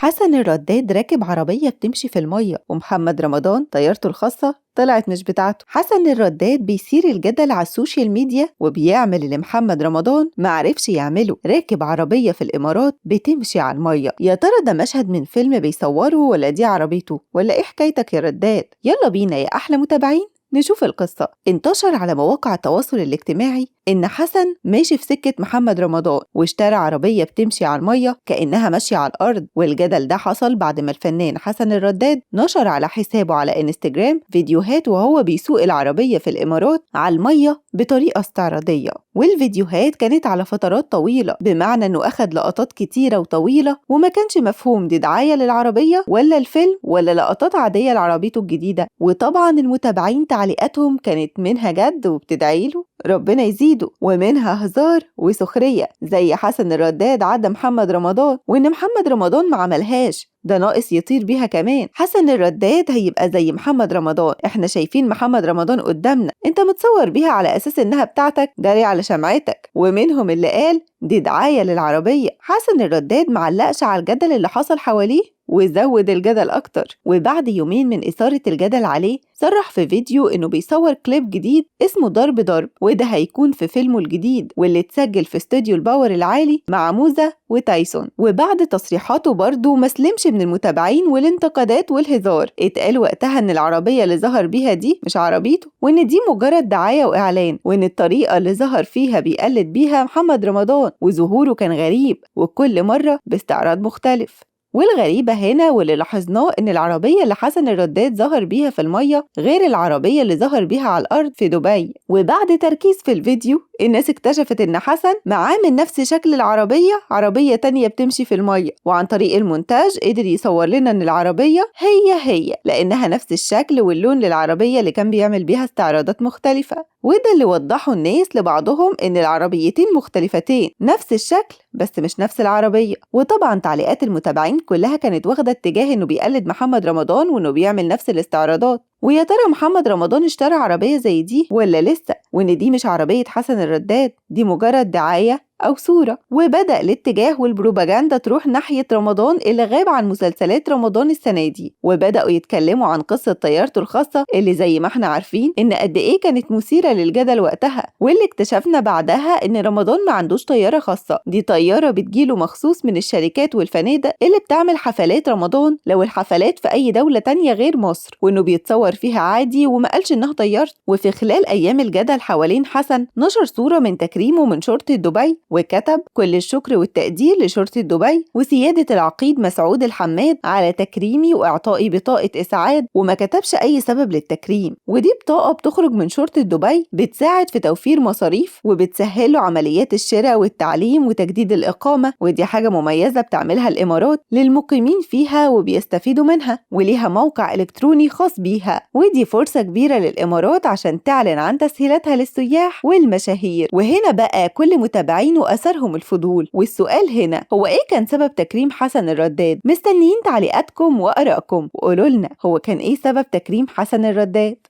حسن الرداد راكب عربية بتمشي في المية، ومحمد رمضان طيارته الخاصة طلعت مش بتاعته. حسن الرداد بيثير الجدل على ال social media وبيعمل اللي محمد رمضان معرفش يعمله، راكب عربية في الإمارات بتمشي على المية. يا ترى ده مشهد من فيلم بيصوره ولا دي عربيته ولا إيه حكايتك يا رداد؟ يلا بينا يا أحلى متابعين نشوف القصة. انتشر على مواقع التواصل الاجتماعي إن حسن ماشي في سكة محمد رمضان واشترى عربية بتمشي على المية كأنها ماشية على الأرض، والجدل ده حصل بعد ما الفنان حسن الرداد نشر على حسابه على انستجرام فيديوهات وهو بيسوق العربية في الإمارات على المية بطريقة استعراضية، والفيديوهات كانت على فترات طويلة، بمعنى إنه أخد لقطات كتيرة وطويلة وما كانش مفهوم دي دعاية للعربية ولا الفيلم ولا لقطات عادية لعربيته الجديدة. وطبعا المتابعين تعليقاتهم كانت منها جد وبتدعيله ربنا يزيده، ومنها هزار وسخرية زي حسن الرداد عدى محمد رمضان وإن محمد رمضان ما عملهاش، ده ناقص يطير بيها كمان. حسن الرداد هيبقى زي محمد رمضان، احنا شايفين محمد رمضان قدامنا، انت متصور بيها على اساس انها بتاعتك، جري على شمعتك. ومنهم اللي قال دي دعاية للعربية. حسن الرداد معلقش على الجدل اللي حصل حواليه وزود الجدل أكتر، وبعد يومين من إثارة الجدل عليه صرح في فيديو إنه بيصور كليب جديد اسمه ضرب ضرب، وده هيكون في فيلمه الجديد واللي اتسجل في استوديو ال power العالي مع موزة وتايسون. وبعد تصريحاته برضه ما سلمش من المتابعين والانتقادات والهزار، اتقال وقتها إن العربية اللي ظهر بيها دي مش عربيته، وإن دي مجرد دعاية وإعلان، وإن الطريقة اللي ظهر فيها بيقلد بيها محمد رمضان، وظهوره كان غريب وكل مرة باستعراض مختلف. والغريبة هنا واللي لاحظناه إن العربية اللي حسن الرداد ظهر بيها في المية غير العربية اللي ظهر بيها على الأرض في دبي. وبعد تركيز في الفيديو الناس اكتشفت إن حسن معاه من نفس شكل العربية عربية تانية بتمشي في المية، وعن طريق المونتاج قدر يصور لنا إن العربية هي هي لأنها نفس الشكل واللون للعربية اللي كان بيعمل بيها استعراضات مختلفة. وده اللي وضحه الناس لبعضهم إن العربيتين مختلفتين، نفس الشكل بس مش نفس العربية. وطبعا تعليقات المتابعين كلها كانت واخدة اتجاه إنه بيقلد محمد رمضان وإنه بيعمل نفس الاستعراضات. ويا ترى محمد رمضان اشترى عربية زي دي ولا لسه؟ وإن دي مش عربية حسن الرداد، دي مجرد دعاية أو صورة. وبدأ الاتجاه والبروباجندا تروح ناحية رمضان اللي غاب عن مسلسلات رمضان السنة دي، وبدأوا يتكلموا عن قصة طيارته الخاصة اللي زي ما احنا عارفين إن قد إيه كانت مثيرة للجدل وقتها، واللي اكتشفنا بعدها إن رمضان ما عندوش طيارة خاصة، دي طيارة بتجيله مخصوص من الشركات والفنادق اللي بتعمل حفلات رمضان لو الحفلات في أي دولة تانية غير مصر، وإنه بيتصور فيها عادي وما قالش إنها طيارته. وفي خلال أيام الجدل حوالين حسن نشر صورة من تكريمه من شرطة دبي وكتب كل الشكر والتقدير لشرطة دبي وسيادة العقيد مسعود الحماد على تكريمي وإعطائي بطاقة إسعاد، وما كتبش أي سبب للتكريم. ودي بطاقة بتخرج من شرطة دبي بتساعد في توفير مصاريف وبتسهله عمليات الشراء والتعليم وتجديد الإقامة، ودي حاجة مميزة بتعملها الإمارات للمقيمين فيها وبيستفيدوا منها، وليها موقع إلكتروني خاص بيها، ودي فرصة كبيرة للإمارات عشان تعلن عن تسهيلاتها للسياح والمشاهير. وهنا بقى كل متابعينه أثرهم الفضول، والسؤال هنا هو إيه كان سبب تكريم حسن الرداد؟ مستنيين تعليقاتكم وآرائكم وقولوا لنا هو كان إيه سبب تكريم حسن الرداد؟